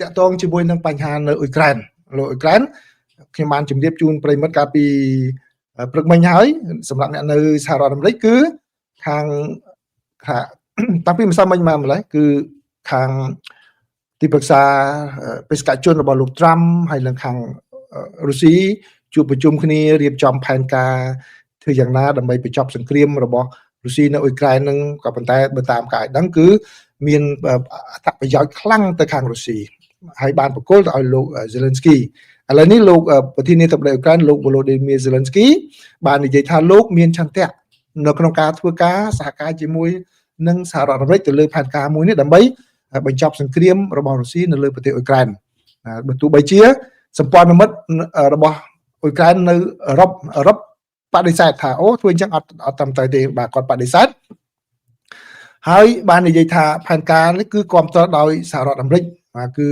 តាក់ទងជាមួយនឹងបញ្ហានៅអ៊ុយក្រែនលោកអ៊ុយក្រែនខ្ញុំបានជម្រាបជូនប្រិមិត្តកាលពីព្រឹកមិញហើយសម្រាប់អ្នកនៅសហរដ្ឋអាមេរិកគឺខាងថាតាំងពីម្សិលមិញមកម្លេះគឺខាងទីប្រឹក្សាបេសកជនរបស់លោកត្រាំហើយនិងខាងរុស្ស៊ីជួបប្រជុំគ្នារៀបចំផែនការធ្វើយ៉ាងណាដើម្បីបញ្ចប់សង្គ្រាមរបស់រុស្ស៊ីនៅអ៊ុយក្រែននឹងក៏ប៉ុន្តែបើតាមការដឹងគឺមានអត្ថប្រយោជន៍ខ្លាំងទៅខាងរុស្ស៊ីហើយបានប្រគល់ទៅឲ្យលោក Zelensky ឥឡូវនេះលោកប្រធានាធិបតីអ៊ុយក្រែនលោក Volodymyr Zelensky បាននិយាយថាលោកមានឆន្ទៈនៅក្នុងការធ្វើការសហការជាមួយនឹងសហរដ្ឋអាមេរិកទៅលើផែនការមួយនេះដើម្បីបញ្ចប់សង្គ្រាមរបស់រុស្ស៊ីនៅលើប្រទេសអ៊ុយក្រែនបើទោះបីជាសម្ព័ន្ធមិត្តរបស់អ៊ុយក្រែននៅអឺរ៉ុបអឺរ៉ុបបដិសេធថាអូធ្វើអញ្ចឹងអត់អត់ត្រឹមត្រូវទេបាទគាត់បដិសេធហើយបាននិយាយថាផែនការនេះគឺគ្រប់គ្រងដោយសហរដ្ឋអាមេរិកបាទគឺ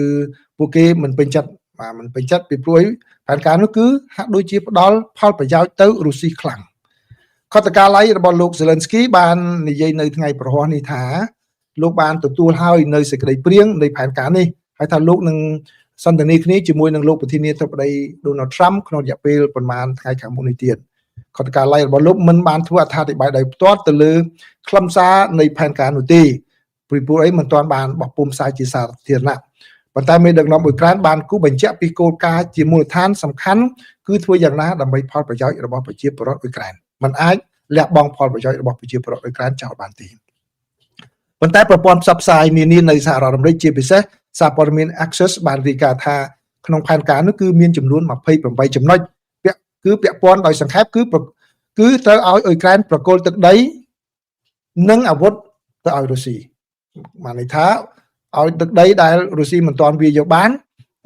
ពួកគេមិនពេញចិត្តបាទមិនពេញចិត្តពីព្រោះផែនការនោះគឺហាក់ដូចជាផ្ដល់ផលប្រយោជន៍ទៅរុស្ស៊ីខ្លាំងខុទ្ទកាល័យរបស់លោក Zelensky បាននិយាយនៅថ្ងៃព្រហស្បតិ៍នេះថាលោកបានទទួលហើយនៅសេចក្តីព្រាងនៃផែនការនេះហើយថាលោកនឹងសន្ទនាគ្នាជាមួយនឹងលោកប្រធានាធិបតី Donald Trump ក្នុងរយៈពេលប្រមាណថ្ងៃខាងមុខនេះទៀតខុទ្ទកាល័យរបស់លោកមិនបានធ្វើអត្ថាធិប្បាយដោយផ្ទាល់ទៅលើខ្លឹមសារនៃផែនការនោះទេពីព្រោះអីមិនទាន់បានបោះពុម្ពផ្សាយជាសាធារណៈប៉ុន្តែមេដឹកនាំអ៊ុយក្រែនបានគូបញ្ជាក់ពីគោលការណ៍ជាមូលដ្ឋានសំខាន់គឺធ្វើយ៉ាងណាដើម្បីផលប្រយោជន៍របស់ប្រជាពលរដ្ឋអ៊ុយក្រែនมันអាចលះបង់ផលប្រយោជន៍របស់ប្រជាពលរដ្ឋអ៊ុយក្រែនចោលបានទេប៉ុន្តែប្រព័ន្ធផ្សព្វផ្សាយនានានៅសហរដ្ឋអាមេរិកជាពិសេសសារព័ត៌មាន Axios បានរាយការណ៍ថាក្នុងផែនការនោះគឺមានចំនួន28ចំណុចពាក់គឺពាក់ព័ន្ធដោយសង្ខេបគឺគឺត្រូវឲ្យអ៊ុយក្រែនប្រគល់ទឹកដីនិងអាវុធទៅឲ្យរុស្ស៊ីបានន័យថាឲ្យទឹកដីដែលរុស្ស៊ីមិនទាន់វាយកបាន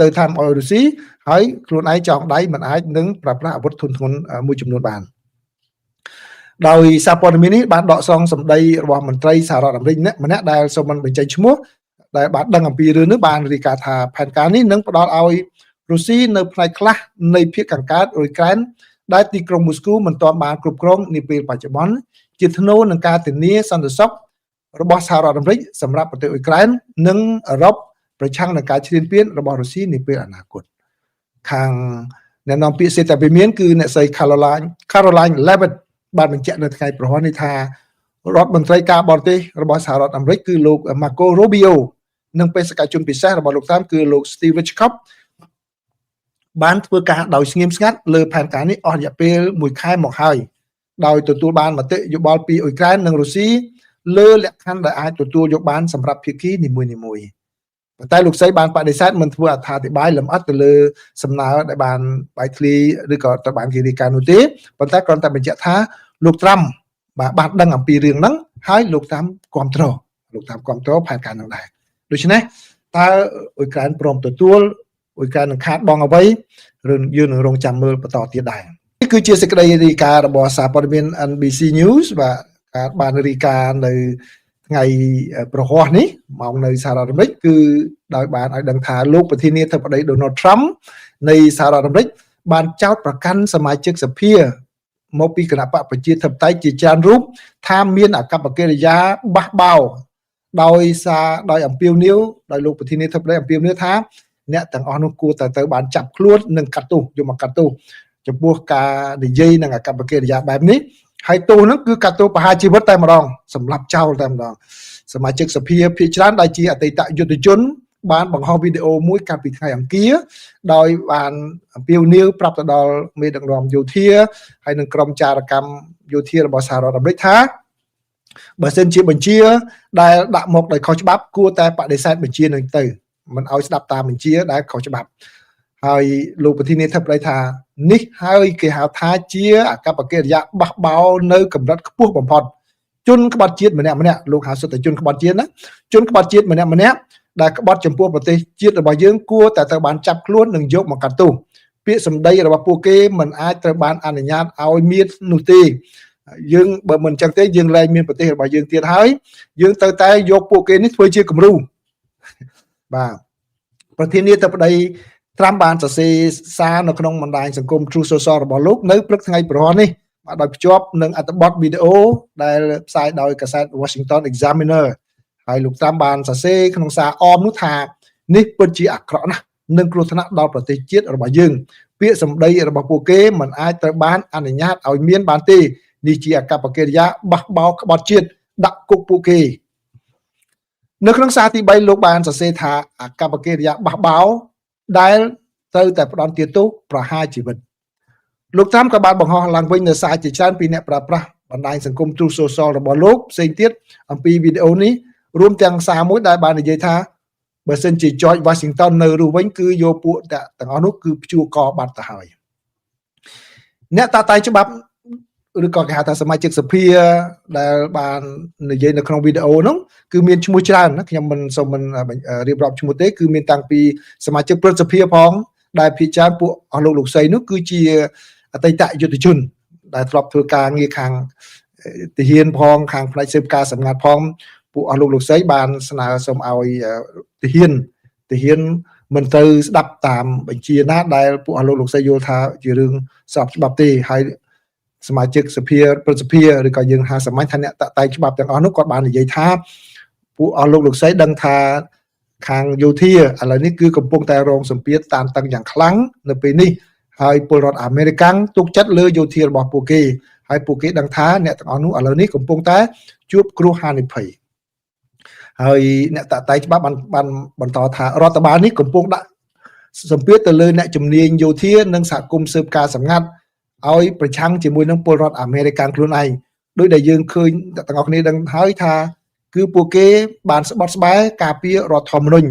ទៅធ្វើឲ្យរុស្ស៊ីហើយខ្លួនឯងចងដៃមិនអាចនឹងប្រើប្រាស់អាវុធធុនធ្ងន់មួយចំនួនបានដោយសារព័ត៌មាននេះបានដកស្រង់សម្ដីរបស់មន្ត្រីសហរដ្ឋអាមេរិកម្នាក់ដែលសូមមិនបញ្ចេញឈ្មោះដែលបានដឹងអំពីរឿងនេះបានរាយការណ៍ថាផែនការនេះនឹងផ្ដល់ឲ្យរុស្ស៊ីនៅផ្នែកខ្លះនៃភាគខាងកើតអ៊ុយក្រែនដែលទីក្រុងមូស្គូមិនទាន់បានគ្រប់គ្រងនាពេលបច្ចុប្បន្នជាថ្នូរនឹងការធានាសន្តិសុខរបស់សហរដ្ឋអាមេរិកសម្រាប់ប្រទេសអ៊ុយក្រែននិងអឺរ៉ុបប្រឆាំងនឹងការឈ្លានពានរបស់រុស្ស៊ីនាពេលអនាគតខាងអ្នកនាំពាក្យសេតវិមានគឺអ្នកស្រី Caroline Leavitt បានបញ្ជាក់នៅថ្ងៃព្រហស្បតិ៍នេះថារដ្ឋមន្ត្រីការបរទេសរបស់សហរដ្ឋអាមេរិកគឺលោក Marco Rubio និងបេសកជនពិសេសរបស់លោកត្រាំគឺលោក Steve Witkoff បានធ្វើការដោយស្ងៀមស្ងាត់លើផែនការនេះអស់រយៈពេល1ខែមកហើយដោយទទួលបានមតិយោបល់ពីអ៊ុយក្រែននិងរុស្ស៊ីលើលក្ខខណ្ឌដែលអាចទទួលយកបានសម្រាប់ភាគីនីមួយៗប៉ុន្តែលោកស្រីបានបដិសេធមិនធ្វើអត្ថាធិប្បាយលម្អិតទៅលើសំណើដែលបានបែកធ្លាយឬក៏ត្រូវបានគេរាយការណ៍នោះទេប៉ុន្តែគ្រាន់តែបញ្ជាក់ថាលោកត្រាំបាទបានដឹងអំពីរឿងហ្នឹងហើយលោកត្រាំគ្រប់គ្រងលោកត្រាំគ្រប់គ្រងផែនការនោះដែរដូច្នេះតើអ៊ុយក្រែនព្រមទទួលអ៊ុយក្រែននឹងខាតបង់អ្វីឬយើងនឹងរងចាំមើលបន្តទៀតដែរនេះគឺជាសេចក្តីរាយការណ៍របស់សារព័ត៌មាន NBC News បាទការបានរាយការណ៍នៅថ្ងៃព្រហស្បតិ៍នេះមកនៅសហរដ្ឋអាមេរិកគឺដោយបានឲ្យដឹងថាលោកប្រធានាធិបតី Donald Trump នៃសហរដ្ឋអាមេរិកបានចោទប្រកាន់សមាជិកសភាមកពីគណបក្សប្រជាធិបតេយ្យជាច្រើនរូបថាមានអាកប្បកិរិយាបះបោដោយសារដោយអំពាវនាវដោយលោកប្រធានាធិបតីអំពាវនាវថាអ្នកទាំងអស់នោះគួរតែទៅបានចាប់ខ្លួននិងកាត់ទោសយកមកកាត់ទោសចំពោះការនិយាយនិងអាកប្បកិរិយាបែបនេះហើយទោសហ្នឹងគឺកាត់ទោសប្រហារជីវិតតែម្ដងសម្លាប់ចោលតែម្ដងសមាជិកសភាភាគច្រើនដែលជាអតីតយុទ្ធជនបានបង្ហោះវីដេអូមួយកាលពីថ្ងៃអង្គារដោយបានអំពាវនាវប្រាប់ទៅដល់មេដឹកនាំយោធាហើយនិងក្រុមចារកម្មយោធារបស់សហរដ្ឋអាមេរិកថាបើសិនជាបញ្ជាដែលដាក់មកដោយខុសច្បាប់គួរតែបដិសេធបញ្ជានឹងទៅមិនឲ្យស្ដាប់តាមបញ្ជាដែលខុសច្បាប់ហើយលោកប្រធានាធិបតីថានេះហើយគេហៅថាជាអាកប្បកិរិយាបះបោនៅកម្រិតខ្ពស់បំផុតជនក្បត់ជាតិម្នាក់ម្នាក់លោកហៅសុទ្ធតែជនក្បត់ជាតិណាជនក្បត់ជាតិម្នាក់ម្នាក់ដែលក្បត់ចំពោះប្រទេសជាតិរបស់យើងគួរតែត្រូវបានចាប់ខ្លួននិងយកមកកាត់ទោសពាក្យសម្ដីរបស់ពួកគេមិនអាចត្រូវបានអនុញ្ញាតឲ្យមាននោះទេយើងបើមិនអញ្ចឹងទេយើងលែងមានប្រទេសរបស់យើងទៀតហើយយើងត្រូវតែយកពួកគេនេះធ្វើជាគំរូបាទប្រធានាធិបតីត្រាំបានសរសេរសារនៅក្នុងបណ្ដាញសង្គម Truth Social របស់លោកនៅព្រឹកថ្ងៃព្រហស្បតិ៍នេះបាទដោយភ្ជាប់នឹងអត្ថបទវីដេអូដែលផ្សាយដោយកាសែត Washington Examiner ហើយលោកត្រាំបានសរសេរក្នុងសារអមនោះថា នេះពិតជាអាក្រក់ណាស់និងគ្រោះថ្នាក់ដល់ប្រទេសជាតិរបស់យើងពាក្យសម្ដីរបស់ពួកគេមិនអាចត្រូវបានអនុញ្ញាតឲ្យមានបានទេនេះជាអាកប្បកិរិយាបះបោរក្បត់ជាតិដាក់គុកពួកគេនៅក្នុងសារទី3លោកបានសរសេរថាអាកប្បកិរិយាបះបោរដែលត្រូវតែផ្ដន្ទាទោសប្រហារជីវិតលោកត្រាំក៏បានបង្ហោះឡើងវិញនៅសារជាច្រើនពីអ្នកប្រើប្រាស់បណ្ដាញសង្គម Truth Social របស់លោកផ្សេងទៀតអំពីវីដេអូនេះរួមទាំងសារមួយដែលបាននិយាយថាបើសិនជា George Washington នៅរស់វិញគឺយកពួកទាំងអស់នោះគឺព្យួរកបាត់ទៅហើយអ្នកតាតែច្បាប់ឬក៏គេហៅថាសមាជិកសភាដែលបាននិយាយនៅក្នុងវីដេអូនោះគឺមានឈ្មោះច្រើនណាខ្ញុំមិនសូមមិនរៀបរាប់ឈ្មោះទេគឺមានតាំងពីសមាជិកព្រឹទ្ធសភាផងដែលភាគច្រើនពួកអស់លោកលោកស្រីនោះគឺជាអតីតយុទ្ធជនដែលធ្លាប់ធ្វើការងារខាងទាហានផងខាងផ្នែកស៊ើបការសម្ងាត់ផងពួកអស់លោកលោកស្រីបានស្នើសុំឲ្យទាហានមិនត្រូវស្ដាប់តាមបញ្ជាណាដែលពួកអស់លោកលោកស្រីយល់ថាជារឿងស្របច្បាប់ទេហើយសមាជិកសភាព្រឹទ្ធសភាឬក៏យើងហៅសាមញ្ញថាអ្នកតតែងច្បាប់ទាំងអស់នោះគាត់បាននិយាយថាពួកអស់លោកលោកស្រីដឹងថាខាងយោធាឥឡូវនេះគឺកំពុងតែរងសម្ពាធតានតឹងយ៉ាងខ្លាំងនៅពេលនេះហើយពលរដ្ឋអាមេរិកាំងទុកចិត្តលើយោធារបស់ពួកគេហើយពួកគេដឹងថាអ្នកទាំងអស់នោះឥឡូវនេះកំពុងតែជួបគ្រោះហានិភ័យហើយអ្នកតតែងច្បាប់បានបន្តថារដ្ឋបាលនេះកំពុងដាក់សម្ពាធទៅលើអ្នកជំនាញយោធានិងសហគមន៍ស៊ើបការសម្ងាត់ឲ្យប្រឆាំងជាមួយនឹងពលរដ្ឋអាមេរិកាំងខ្លួនឯងដោយដែលយើងឃើញទាំងអស់គ្នាដឹងហើយថាគឺពួកគេបានស្បត់ស្បែការពាររដ្ឋធម្មនុញ្ញ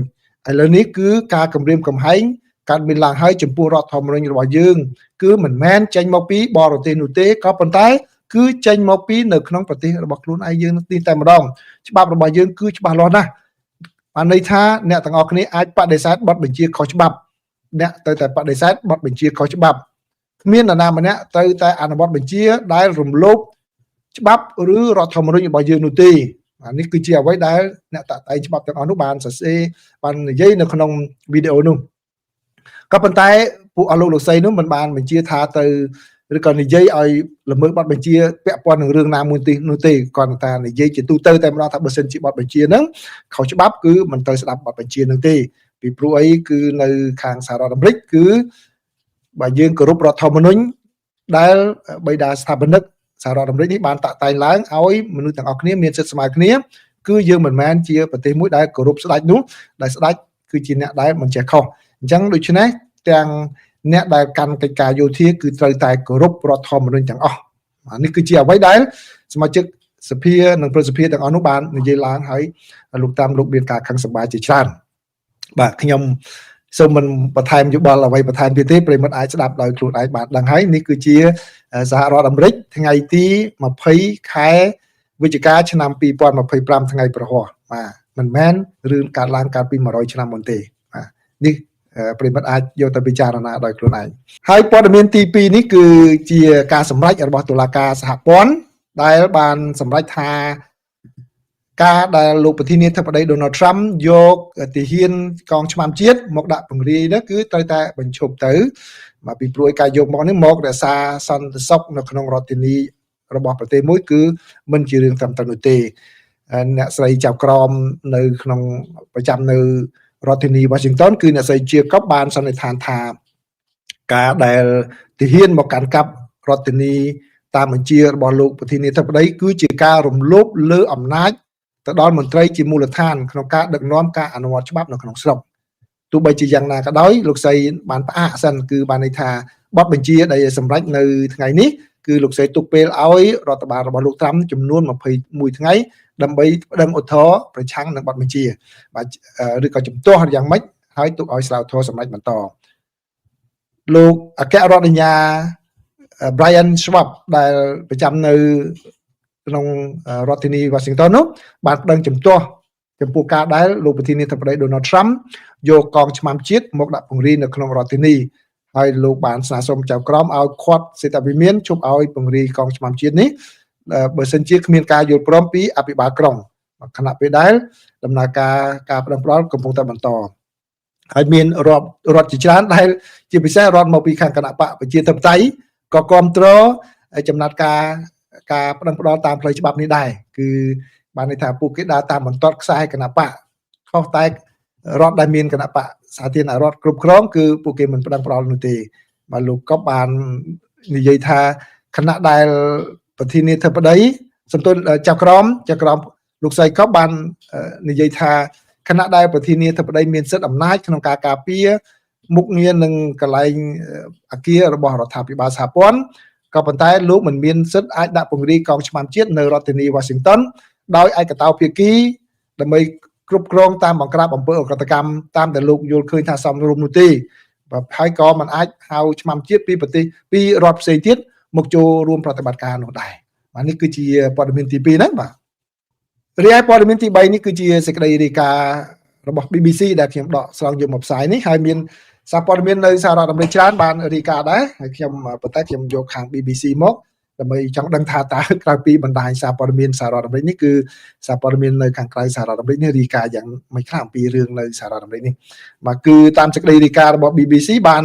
ឥឡូវនេះគឺការគម្រាមកំហែងកើតមានឡើងហើយចំពោះរដ្ឋធម្មនុញ្ញរបស់យើងគឺមិនមែនចេញមកពីបរទេសនោះទេក៏ប៉ុន្តែគឺចេញមកពីនៅក្នុងប្រទេសរបស់ខ្លួនឯងយើងនេះតែម្ដងច្បាប់របស់យើងគឺច្បាស់លាស់ណាស់បានន័យថាអ្នកទាំងអស់គ្នាអាចបដិសេធបទបញ្ជាខុសច្បាប់អ្នកត្រូវតែបដិសេធបទបញ្ជាខុសច្បាប់គ្មាននរណាម្នាក់ត្រូវតែអនុវត្តបញ្ជាដែលរំលោភច្បាប់ឬរដ្ឋធម្មនុញ្ញរបស់យើងនោះទេនេះគឺជាអ្វីដែលអ្នកតាក់តែងច្បាប់ទាំងអស់នោះបានសរសេរបាននិយាយនៅក្នុងវីដេអូនោះក៏ប៉ុន្តែពួកអស់លោកលោកស្រីនោះមិនបានបញ្ជាថាទៅឬក៏និយាយឲ្យល្មើសបទបញ្ជាពាក់ព័ន្ធនឹងរឿងណាមួយនោះទេគ្រាន់តែនិយាយជាទូទៅតែម្ដងថាបើសិនជាបទបញ្ជាហ្នឹងខុសច្បាប់គឺមិនត្រូវស្ដាប់បទបញ្ជាហ្នឹងទេពីព្រោះអីគឺនៅខាងសហរដ្ឋអាមេរិកគឺបើយើងគោរពរដ្ឋធម្មនុញ្ញដែលបិតាស្ថាបនិកសហរដ្ឋអាមេរិកនេះបានតាក់តែងឡើងឲ្យមនុស្សទាំងអស់គ្នាមានសិទ្ធិស្មើគ្នាគឺយើងមិនមែនជាប្រទេសមួយដែលគោរពស្ដេចនោះដែលស្ដេចគឺជាអ្នកដែលមិនចេះខុសអញ្ចឹងដូច្នេះទាំងអ្នកដែលកាន់កិច្ចការយោធាគឺត្រូវតែគោរពរដ្ឋធម្មនុញ្ញទាំងអស់នេះគឺជាអ្វីដែលសមាជិកសភានិងព្រឹទ្ធសភាទាំងអស់នោះបាននិយាយឡើងហើយលោកតាមលោកមានការខឹងសម្បាជាច្រើនបាទខ្ញុំសូមមិនបន្ថែមយោបល់អ្វីបន្ថែមទៀតទេប្រិយមិត្តអាចស្ដាប់ដោយខ្លួនឯងបានដឹងហើយនេះគឺជាសហរដ្ឋអាមេរិកថ្ងៃទី20ខែវិច្ឆិកាឆ្នាំ2025ថ្ងៃប្រហ័សបាទមិនមែនរឿងកើតឡើងកាលពី100ឆ្នាំមុនទេបាទនេះប្រិមិត្តអាចយកទៅពិចារណាដោយខ្លួនឯងហើយព័ត៌មានទី2នេះគឺជាការសម្រេចរបស់តុលាការសហព័ន្ធដែលបានសម្រេចថាការដែលលោកប្រធានាធិបតី Donald Trump យកទាហានកងឆ្មាំជាតិមកដាក់ពង្រាយនោះគឺត្រូវតែបញ្ឈប់ទៅបាទពីព្រោះការយកមកនេះមករក្សាសន្តិសុខនៅក្នុងរដ្ឋធានីរបស់ប្រទេសមួយគឺមិនជារឿងត្រឹមត្រូវនោះទេអ្នកស្រីចៅក្រមនៅក្នុងប្រចាំនៅរដ្ឋធានី Washington គឺអ្នកស្រីជាកប់បានសន្និដ្ឋានថាការដែលទាហានមកកាន់កាប់រដ្ឋធានីតាមបញ្ជារបស់លោកប្រធានាធិបតីគឺជាការរំលោភលើអំណាចទៅដល់មន្ត្រីជាមូលដ្ឋានក្នុងការដឹកនាំការអនុវត្តច្បាប់នៅក្នុងស្រុកទោះបីជាយ៉ាងណាក៏ដោយលោកស្រីបានផ្អាកសិនគឺបានន័យថាបទបញ្ជាដែលសម្រេចនៅថ្ងៃនេះគឺលោកស្រីទុកពេលឲ្យរដ្ឋបាលរបស់លោកត្រាំចំនួន21ថ្ងៃដើម្បីប្តឹងឧទ្ធរណ៍ប្រឆាំងនឹងបទបញ្ជាបាទឬក៏ជំទាស់យ៉ាងម៉េចហើយទុកឲ្យស្លាឧទ្ធរណ៍សម្រេចបន្តលោកអគ្គរដ្ឋអាជ្ញា Brian Schwab ដែលប្រចាំនៅក្នុងរដ្ឋធានី Washington នោះបានប្តឹងជំទាស់ចំពោះការដែលលោកប្រធានាធិបតី Donald Trump យកកងឆ្មាំជាតិមកដាក់ពង្រាយនៅក្នុងរដ្ឋធានីហើយលោកបានស្នើសុំចៅក្រមឲ្យខាត់សេតវិមានឈប់ឲ្យពង្រាយកងឆ្មាំជាតិនេះបើសិនជាគ្មានការយល់ព្រមពីអភិបាលក្រុងខណៈពេលដែលដំណើរការការប្តឹងផ្តល់កំពុងតែបន្តហើយមានរដ្ឋជាច្រើនដែលជាពិសេសរដ្ឋមកពីខាងគណៈបកប្រជាធិបតេយ្យក៏គ្រប់គ្រងចំណាត់ការការប្តឹងផ្តល់តាមផ្លូវច្បាប់នេះដែរគឺបានន័យថាពួកគេដើរតាមបន្ទាត់ខ្សែគណៈបកខុសតែ រដ្ឋដែលមានគណៈបកសាធារណរដ្ឋគ្រប់គ្រងគឺពួកគេមិនប្តឹងផ្តល់នោះទេបាទលោកកុបបាននិយាយថាខណៈដែលប្រធានាធិបតីសំទោសចៅក្រមចៅក្រមលោកស្រីកុបបាននិយាយថាខណៈដែលប្រធានាធិបតីមានសិទ្ធិអំណាចក្នុងការការពារមុខងារនឹងកន្លែងអគាររបស់រដ្ឋាភិបាលសហព័ន្ធក៏ប៉ុន្តែលោកមិនមានសិទ្ធិអាចដាក់ពង្រាយកងឆ្មាំជាតិនៅរដ្ឋធានី Washington ដោយឯកតោភាគីដើម្បីគ្រប់គ្រងតាមបង្ក្រាបអំពើឧក្រិដ្ឋកម្មតាមដែលលោកយល់ឃើញថាសមរម្យនោះទេបាទហើយក៏មិនអាចហៅឆ្មាំជាតិពីប្រទេសពីរដ្ឋផ្សេងទៀតមកចូលរួមប្រតិបត្តិការនោះដែរបាទនេះគឺជាព័ត៌មានទី2ហ្នឹងបាទរីឯព័ត៌មានទី3នេះគឺជាសេចក្តីរាយការណ៍របស់ BBC ដែលខ្ញុំដកស្រង់យកមកផ្សាយនេះហើយមានសារព័ត៌មាននៅសហរដ្ឋអាមេរិកច្រើនបានរាយការណ៍ដែរហើយខ្ញុំប៉ុន្តែខ្ញុំយកខាង BBC មកដើម្បីចង់ដឹងថាតើក្រៅពីបណ្ដាញសារព័ត៌មានសហរដ្ឋអាមេរិកនេះគឺសារព័ត៌មាននៅខាងក្រៅសហរដ្ឋអាមេរិកនេះរាយការណ៍យ៉ាងមិនខ្លះអំពីរឿងនៅសហរដ្ឋអាមេរិកនេះបាទគឺតាមសេចក្តីរាយការណ៍របស់ BBC បាន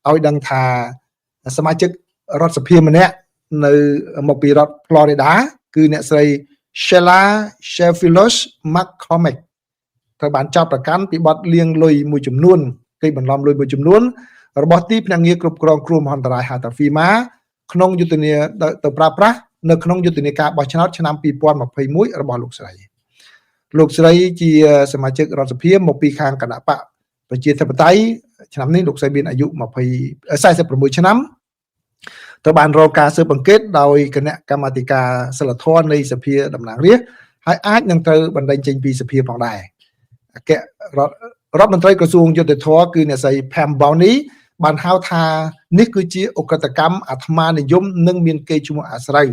ឲ្យដឹងថាសមាជិករដ្ឋសភាម្នាក់នៅមកពីរដ្ឋ Florida គឺអ្នកស្រី Sheila Cherfilus McCormick ត្រូវបានចោទប្រកាន់ពីបទលាងលុយមួយចំនួនគេបន្លំលុយមួយចំនួនរបស់ទីភ្នាក់ងារគ្រប់គ្រងគ្រោះមហន្តរាយហៅថា FEMA ក្នុងយុទ្ធនាទៅប្រើប្រាស់នៅក្នុងយុទ្ធនាការបោះឆ្នោតឆ្នាំ2021របស់លោកស្រីលោកស្រីជាសមាជិករដ្ឋសភាមកពីខាងគណៈបកប្រជាធិបតេយ្យឆ្នាំនេះលោកស្រីមានអាយុ20 46ឆ្នាំត្រូវបានរកការស៊ើបអង្កេតដោយគណៈកម្មាធិការសិលធម៌នៃសភាតំណាងរាស្ត្រហើយអាចនឹងត្រូវបណ្តេញចេញពីសភាផងដែរអគ្គរដ្ឋរដ្ឋមន្ត្រីក្រសួងយុត្តិធម៌គឺអ្នកស្រី Pam Bondi បានហៅថានេះគឺជាឧក្រិដ្ឋកម្មអាត្មានិយមនិងមានកេរ្តិ៍ឈ្មោះអាស្រូវ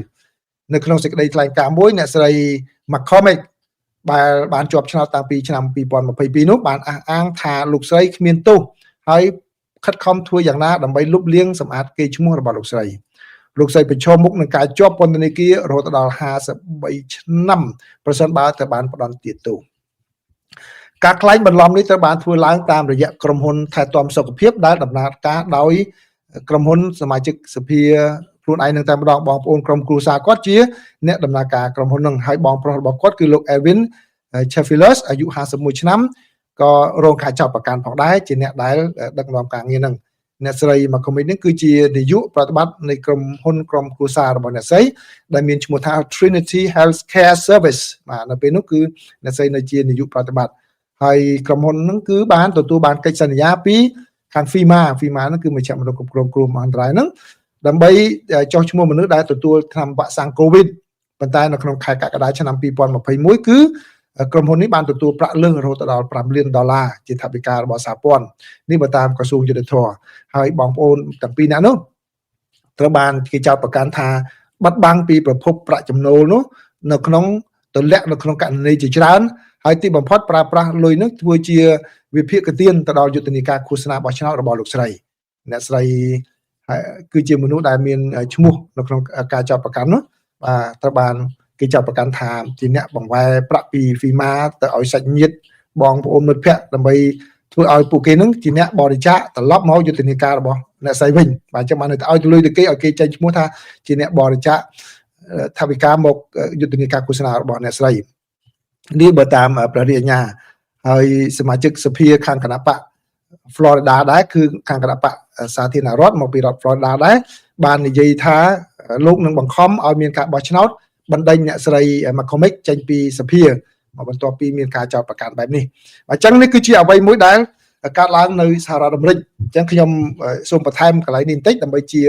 នៅក្នុងសេចក្តីថ្លែងការណ៍មួយអ្នកស្រី McCormick ដែលបានជាប់ឆ្នោតតាំងពីឆ្នាំ2022នោះបានអះអាងថាលោកស្រីគ្មានទោសហើយខិតខំធ្វើយ៉ាងណាដើម្បីលុបលាងសម្អាតកេរ្តិ៍ឈ្មោះរបស់លោកស្រីលោកស្រីប្រឈមមុខនឹងការជាប់ពន្ធនាគាររហូតដល់53ឆ្នាំប្រសិនបើត្រូវបានផ្តន្ទាទោសការក្លែងបន្លំនេះត្រូវបានធ្វើឡើងតាមរយៈក្រុមហ៊ុនថែទាំសុខភាពដែលដំណើរការដោយក្រុមហ៊ុនសមាជិកសភាខ្លួនឯងនឹងតែម្ដងបងប្អូនក្រុមគ្រួសារគាត់ជាអ្នកដំណើរការក្រុមហ៊ុននឹងហើយបងប្រុសរបស់គាត់គឺលោក Elvin Cherfilus អាយុ51ឆ្នាំក៏រងការចោទប្រកាន់ផងដែរជាអ្នកដែលដឹកនាំការងារនឹងអ្នកស្រី McCormick នេះគឺជានាយកប្រតិបត្តិនៃក្រុមហ៊ុនក្រុមគ្រួសាររបស់អ្នកស្រីដែលមានឈ្មោះថា Trinity Healthcare Service បាទនៅពេលនោះគឺអ្នកស្រីនៅជានាយកប្រតិបត្តិហើយក្រុមហ៊ុនហ្នឹងគឺបានទទួលបានកិច្ចសន្យាពីខាង FEMA FEMA ហ្នឹងគឺមជ្ឈមណ្ឌលគ្រប់គ្រងគ្រោះមហន្តរាយហ្នឹងដើម្បីចុះឈ្មោះមនុស្សដែលទទួលថ្នាំវ៉ាក់សាំងកូវីដប៉ុន្តែនៅក្នុងខែកក្កដាឆ្នាំ2021គឺក្រុមហ៊ុននេះបានទទួលប្រាក់លើសរហូតដល់5លានដុល្លារជាថវិការបស់សហព័ន្ធនេះបើតាមក្រសួងយុត្តិធម៌ហើយបងប្អូនទាំងពីរនាក់នោះត្រូវបានគេចោទប្រកាន់ថាបាត់បង់ពីប្រភពប្រាក់ចំណូលនោះនៅក្នុងទម្លាក់នៅក្នុងករណីជាច្រើនហើយទីបំផុតប្រើប្រាស់លុយនោះធ្វើជាវិភាគទានទៅដល់យុទ្ធនាការឃោសនាបោះឆ្នោតរបស់លោកស្រីអ្នកស្រីគឺជាមនុស្សដែលមានឈ្មោះនៅក្នុងការចោទប្រកាន់នោះបាទត្រូវបានគេចោទប្រកាន់ថាជាអ្នកបង្វែរប្រាក់ពី FEMA ទៅឲ្យសាច់ញាតិបងប្អូនមិត្តភ័ក្តិដើម្បីធ្វើឲ្យពួកគេនឹងជាអ្នកបរិច្ចាគត្រឡប់មកយុទ្ធនាការរបស់អ្នកស្រីវិញបាទអញ្ចឹងបានទៅឲ្យលុយទៅគេឲ្យគេចេញឈ្មោះថាជាអ្នកបរិច្ចាគថវិកាមកយុទ្ធនាការឃោសនារបស់អ្នកស្រីនេះបើតាមព្រះរាជអាជ្ញាហើយសមាជិកសភាខាងគណៈបក Florida ដែរគឺខាងគណៈបកសាធារណរដ្ឋមកពីរដ្ឋ Florida ដែរបាននិយាយថាលោកនឹងបង្ខំឲ្យមានការបោះឆ្នោតបណ្ដេញអ្នកស្រី McCormick ចេញពីសភាមកបន្ទាប់ពីមានការចោទប្រកាន់បែបនេះអញ្ចឹងនេះគឺជាអ្វីមួយដែលកើតឡើងនៅសហរដ្ឋអាមេរិកអញ្ចឹងខ្ញុំសូមបន្ថែមកន្លែងនេះបន្តិចដើម្បីជា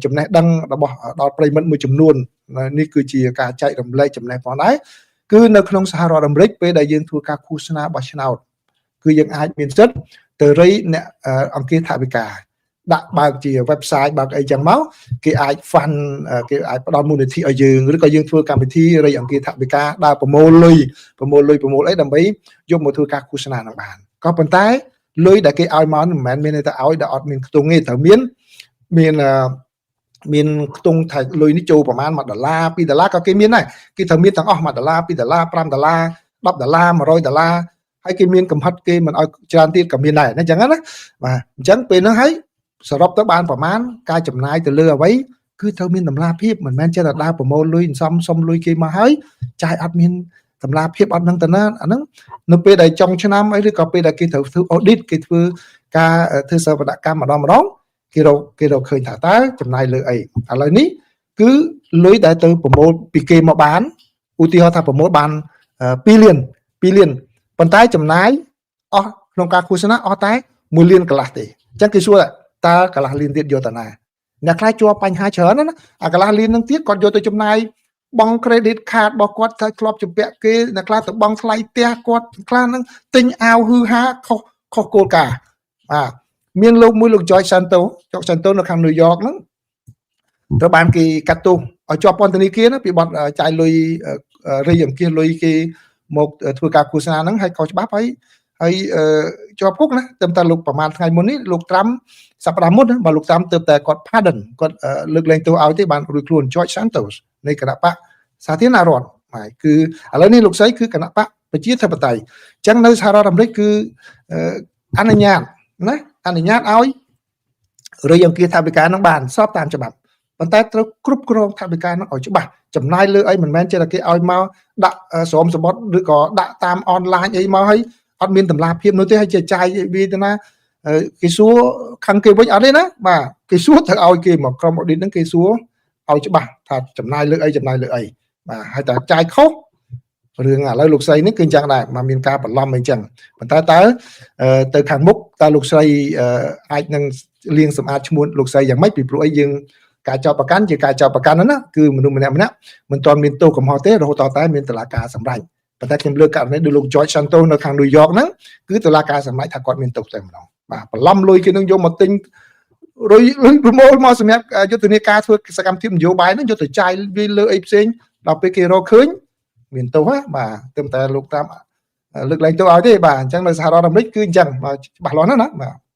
ចំណេះដឹងរបស់ដល់ប្រិយមិត្តមួយចំនួននេះគឺជាការចែករំលែកចំណេះផងដែរគឺនៅក្នុងសហរដ្ឋអាមេរិកពេលដែលយើងធ្វើការឃោសនាបោះឆ្នោតគឺយើងអាចមានសិទ្ធិទៅរៃអ្នកអង្គាសថវិកាដាក់បើកជា website បើកអីចឹងមកគេអាច fund គេអាចផ្ដល់មូលនិធិឲ្យយើងឬក៏យើងធ្វើកម្មវិធីរៃអង្គាសថវិកាដើរប្រមូលលុយប្រមូលលុយប្រមូលអីដើម្បីយកមកធ្វើការឃោសនានឹងបានក៏ប៉ុន្តែលុយដែលគេឲ្យមកមិនមែនមានន័យថាឲ្យដែលអត់មានខ្ទង់ទេត្រូវមានមានមានខ្ទង់ថាលុយនេះចូលប្រហែល1ដុល្លារ2ដុល្លារក៏គេមានដែរគេត្រូវមានទាំងអស់1ដុល្លារ2ដុល្លារ5ដុល្លារ10ដុល្លារ100ដុល្លារហើយគេមានកំហិតគេមិនឲ្យច្រើនទៀតក៏មានដែរអញ្ចឹងណាបាទអញ្ចឹងពេលហ្នឹងហើយសរុបទៅបានប្រមាណការចំណាយទៅលើអ្វីគឺត្រូវមានតម្លាភាពមិនមែនចេះតែដើរប្រមូលលុយសំសុំលុយគេមកហើយចាយអត់មាន តម្លាភាពអត់នឹងទៅណាអាហ្នឹងនៅពេលដែលចុងឆ្នាំអីឬក៏ពេលដែលគេត្រូវធ្វើ audit គេធ្វើការធ្វើសវនកម្មម្ដងម្ដងគេរកឃើញថាតើចំណាយលើអីឥឡូវនេះគឺលុយដែលទៅប្រមូលពីគេមកបានឧទាហរណ៍ថាប្រមូលបាន2លាន2លានប៉ុន្តែចំណាយអស់ក្នុងការឃោសនាអស់តែ1លានកន្លះទេអញ្ចឹងគេសួរតើកន្លះលានទៀតយកទៅណាអ្នកខ្លះជួបបញ្ហាច្រើនណាអាកន្លះលាននឹងទៀតគាត់យកទៅចំណាយបង់ credit card របស់គាត់ថាធ្លាប់ជំពាក់គេអ្នកខ្លះទៅបង់ថ្លៃផ្ទះគាត់ខ្លះនឹងទិញអាវហឺហាខុសខុសគោលការណ៍បាទមានលោកមួយលោក George Santos George Santos នៅខាង New York ហ្នឹងត្រូវបានគេកាត់ទោសឲ្យជាប់ពន្ធនាគារណាពីបទចាយលុយរៃអង្គាសលុយគេមកធ្វើការឃោសនាហ្នឹងហើយខុសច្បាប់ហើយហើយជាប់គុកណាតែតែលោកប្រហែលថ្ងៃមុននេះលោកត្រាំសប្តាហ៍មុនបើលោកត្រាំទើបតែគាត់ pardon គាត់លើកលែងទោសឲ្យទេបានរួចខ្លួន George Santos នៃគណបក្សសាធារណរដ្ឋបាទគឺឥឡូវនេះលោកស្រីគឺគណបក្សប្រជាធិបតេយ្យអញ្ចឹងនៅសហរដ្ឋអាមេរិកគឺអនុញ្ញាតណាអនុញ្ញាតឲ្យរៃអង្គាសថវិកានឹងបានស្របតាមច្បាប់ប៉ុន្តែត្រូវគ្រប់គ្រងថវិកានឹងឲ្យច្បាស់ចំណាយលើអីមិនមែនចេះតែគេឲ្យមកដាក់ស្រោមសំបុត្រឬក៏ដាក់តាមអនឡាញអីមកហើយអត់មានតម្លាភាពនោះទេហើយជាចាយវាទៅណាគេសួរខាងគេវិញអត់ទេណាបាទគេសួរត្រូវឲ្យគេមកក្រុម audit ហ្នឹងគេសួរឲ្យច្បាស់ថាចំណាយលើអីចំណាយលើអីបាទហើយតែចាយខុសរឿងឥឡូវលោកស្រីនេះគឺអញ្ចឹងដែរមកមានការបន្លំអីចឹងប៉ុន្តែតើទៅខាងមុខតើលោកស្រីអាចនឹងលាងសម្អាតឈ្មោះលោកស្រីយ៉ាងម៉េចពីព្រោះអីយើងការចោទប្រកាន់ជាការចោទប្រកាន់ណាគឺមនុស្សម្នាក់ម្នាក់មិនទាន់មានទោសកំហុសទេរហូតដល់តែមានតុលាការសម្រេចប៉ុន្តែខ្ញុំលើកករណីដូចលោក George Santos នៅខាង New York ហ្នឹងគឺតុលាការសម្រេចថាគាត់មានទោសតែម្ដងបាទបន្លំលុយគេនឹងយកមកទិញរុយលុយប្រមូលមកសម្រាប់យុទ្ធនាការធ្វើសកម្មភាពនយោបាយហ្នឹងយកទៅចាយវាលើអីផ្សេងដល់ពេលគេរកឃើញមានទោសហ៎បាទទើបតែលោកតាមលើកលែងទោសឲ្យទេបាទអញ្ចឹងនៅសហរដ្ឋអាមេរិកគឺអញ្ចឹងបាទច្បាស់លាស់ណាស់ណាបាទ។